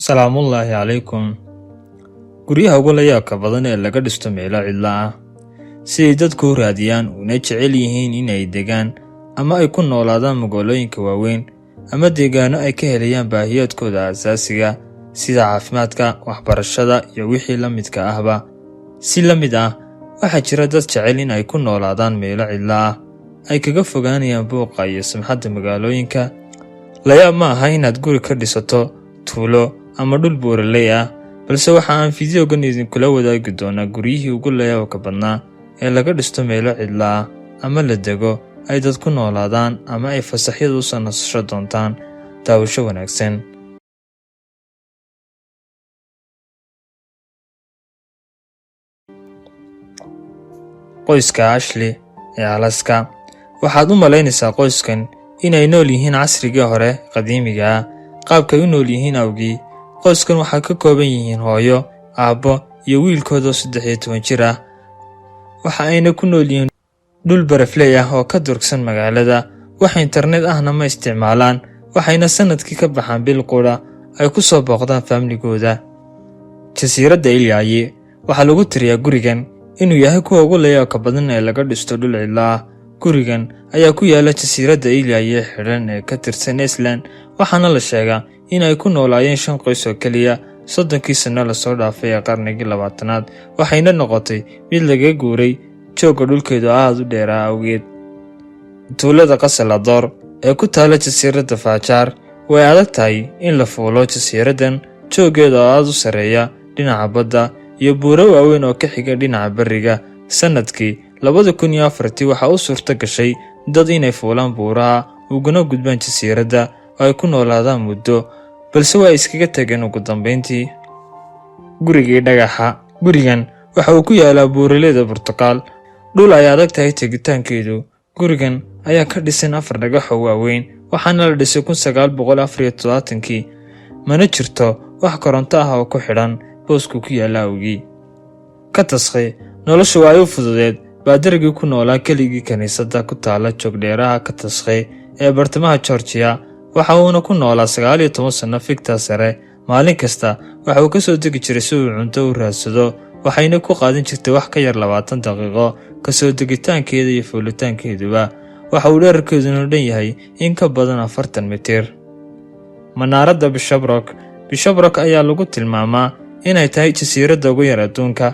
Salaamullaahi calaykum. Guryaha ugu layaabka badan ee laga dhisto meelo cidlo ah, siday dadku u raadiyaan una jecel yihiin in ay degaan ama ay ku noolaadaan magaalooyinka waaweyn ama deegaano ay ka helayaan baahiyaadkooda aasaasiga sida caafimaadka, waxbarashada iyo wixii la midka ahba. Si la mid ah, waxaa jira dad jecel in ay ku noolaadaan meelo cidlo ah, ay kaga fogaanayaan buuqa iyo samxadda magaalooyinka. Layaab ma aha inaad guri ka dhisato tuulo ama dhul buuraley ah, balse waxa aan fideogan idinkula wadaagi doonaa guryihii ugu layaabka badnaa ee laga dhisto meelo cidlo ah ama la dego, ay dad ku noolaadaan ama ay fasaxyada u soo nasasho doontaan. Daawasho wanaagsan. Qoyska Ashley ee Alaska. Waxaad u malaynaysaa qoyskan inay nool yihiin casrigii hore qadiimiga ah, qaabkay u nool yihiin awgii. Qoyskan waxaa ka kooban yihiin hooyo, aabbo iyo wiilkooda oo 13 jir ah. Waxa ayna ku nool yihiin dhul barafley ah oo ka durugsan magaalada. Wax internet ahna ma isticmaalaan, waxayna sanadkii ka baxaan bil qudha ay ku soo booqdaan faamiligooda. Jasiiradda Ilyaayi waxaa lagu tiriyaa gurigan inuu yahay kuwa ugu layaabka badan ee laga dhisto dhul cidlo ah. Gurigan ayaa ku yaala jasiiradda Ilyaayi ee xidhan ee ka tirsan Iceland, waxaana la sheegaa in ay ku noolaayeen shan qoys oo keliya 30kii sano lasoo dhaafay ee qarnigii 20aad, waxayna noqotay mid laga guuray joogga dhulkeedu aad u dheeraa awgeed. Tuulada Qasalador ee ku taala jasiiradda Faajaar, way adag tahay in la fuulo jasiiraddan jooggeeda oo aad u sarreeya dhinaca badda iyo buuro waaweyn oo ka xiga dhinaca berriga. Sannadkii 2004-tii waxaa u suurto gashay dad inay fuulaan buuraha uguna gudbaan jasiiradda oo ay ku noolaadaan muddo, balse waa iskaga tageen ugu dambeyntii. Gurigii dhagaxa. Gurigan waxa uu ku yaalaa buuraleyda Burtuqaal, dhul ay adag tahay tegitaankeedu. Gurigan ayaa ka dhisan afar dhagax oo waaweyn, waxaana la dhisay 1974-kii. Mana jirto wax koronto ah oo ku xidhan boosku ku yaalla awgii. Ka taskhi noloshu waa ay u fududeed baadarigii ku noolaa keligii kiniisadda ku taala joogdheeraha ka taskhi ee bartamaha Georgia. Waxa uuna ku noolaa 19 sanno figta sare. Maalin kasta waxa uu ka soo degi jiray si uu cunto u raadsado, waxayna ku qaadan jirtay wax ka yar 20 daqiiqo kasoo degitaankeeda iyo fuulitaankeeduba. Waxa uu dherarkeeduna dhan yahay in ka badan 40 mitir. Manaaradda Bishabrok. Bishabrok ayaa lagu tilmaamaa inay tahay jasiiradda ugu yar adduunka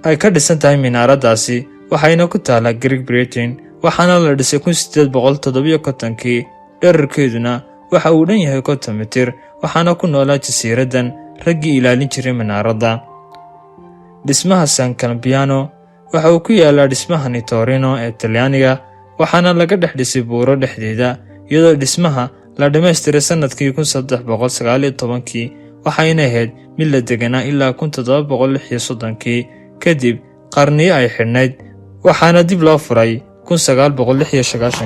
ay ka dhisan tahay minaaraddaasi, waxayna ku taalaa Great Britain, waxaana la dhisay 1857-kii. Dherarkeeduna waxa uu dhan yahay 50 mitir, waxaana ku noolaa jasiiraddan raggii ilaalin jiray minaaradda. Dhismaha San Campiano waxa uu ku yaalaa dhismahani Torino ee Talyaaniga, waxaana laga dhex dhisay buuro dhexdeeda, iyadoo dhismaha la dhammaystiray sannadkii 1319-kii, waxayna ahayd mid la deganaa ilaa 1736-kii, kadib qarniyo ay xidhnayd, waxaana dib loo furay 1996.